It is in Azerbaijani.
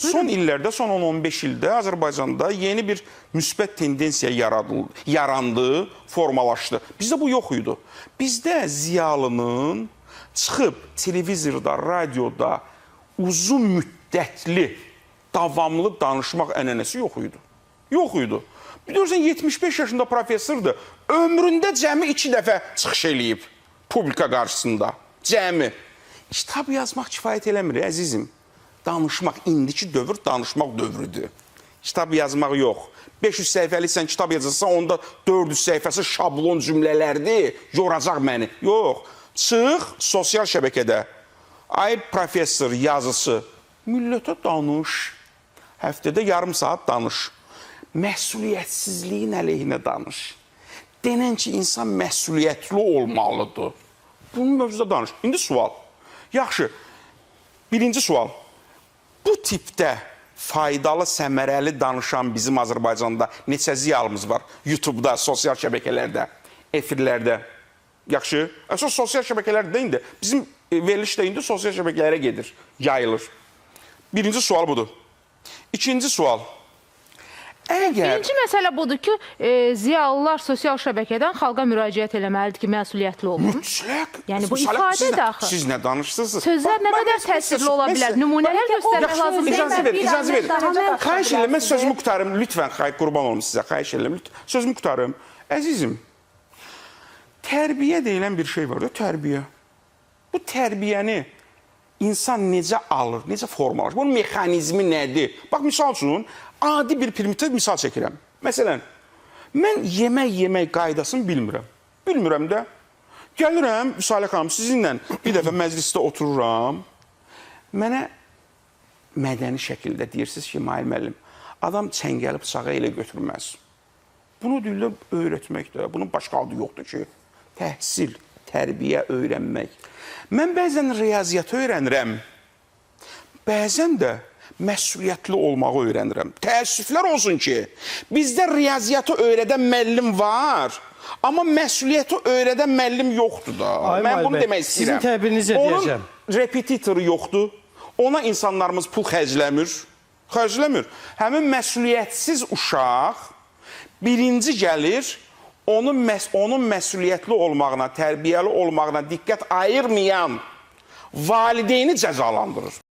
Son illərdə, son 10-15 ildə Azərbaycanda yeni bir müsbət tendensiya yarandı, formalaşdı. Bizdə bu yox idi. Bizdə ziyalının çıxıb televizorda, radioda uzun müddətli, davamlı danışmaq ənənəsi yox idi. Yox idi. Bilirsən, 75 yaşında professordur. Ömründə cəmi 2 dəfə çıxış eləyib publika qarşısında. Cəmi. Kitab yazmaq kifayət eləmir, əzizim. Danışmaq, indiki dövr danışmaq dövrüdür. Kitab yazmaq yox. 500 səhifəlik sən kitab yazacaqsan, onda 400 səhifəsi şablon cümlələrdir, yoracaq məni. Yox. Çıx sosial şəbəkədə. Ay professor, yazısı, millətə danış. Həftədə yarım saat danış. Məsuliyyətsizliyin əleyhinə danış. Denən ki, insan məsuliyyətli olmalıdır. Bunun mövzuda danış. İndi sual. Yaxşı, birinci sual. Bu tipdə faydalı, səmərəli danışan bizim Azərbaycanda neçə ziyalımız var? YouTube'da, sosial şəbəkələrdə, efirlərdə. Yaxşı, əsas sosial şəbəkələrdə indi. Bizim veriliş də indi sosial şəbəkələrə gedir, yayılır. Birinci sual budur. İkinci sual. Əgər... Birinci məsələ budur ki, ziyalılar sosial şəbəkədən xalqa müraciət eləməlidir ki, məsuliyyətli olun. Mütləq. Yəni bu ifadədir axı. Siz nə danışırsınız? Sözlər nə qədər təsirli ola bilər? Nümunələr göstərmək lazım deyil. İcazə verin, icazə verin. Xahiş edirəm, mən sözümü qurtarım. Lütfən, qurban olum sizə, xahiş edirəm. Sözümü qurtarım. Əzizim, tərbiyə deyilən bir şey var da, tərbiyə. Bu tərbiyəni insan necə alır, necə formalaşır? Bunun mexanizmi nədir? Bax, misal üçün, adi bir primitiv misal çəkirəm. Məsələn, mən yemək qaydasını bilmirəm. Bilmirəm də. Gəlirəm, Vüsalə xanım, sizinlə bir dəfə məclisdə otururam. Mənə mədəni şəkildə deyirsiniz ki, Mahir müəllim, adam çəngəli bıçağı elə götürməz. Bunu deyirlər, öyrətmək də, bunun başqa adı yoxdur ki. Təhsil, tərbiyə öyrənmək. Mən bəzən riyaziyyatı öyrənirəm, bəzən də məsuliyyətli olmağı öyrənirəm. Təəssüflər olsun ki, bizdə riyaziyyatı öyrədən müəllim var, amma məsuliyyəti öyrədən müəllim yoxdur da. Mən bunu demək istəyirəm. Sizin təbirinizə deyəcəm. Onun repetitoru yoxdur, ona insanlarımız pul xərcləmir. Xərcləmir. Həmin məsuliyyətsiz uşaq birinci gəlir, onun məsuliyyətli olmağına, tərbiyəli olmağına diqqət ayırmayan valideyni cəzalandırır.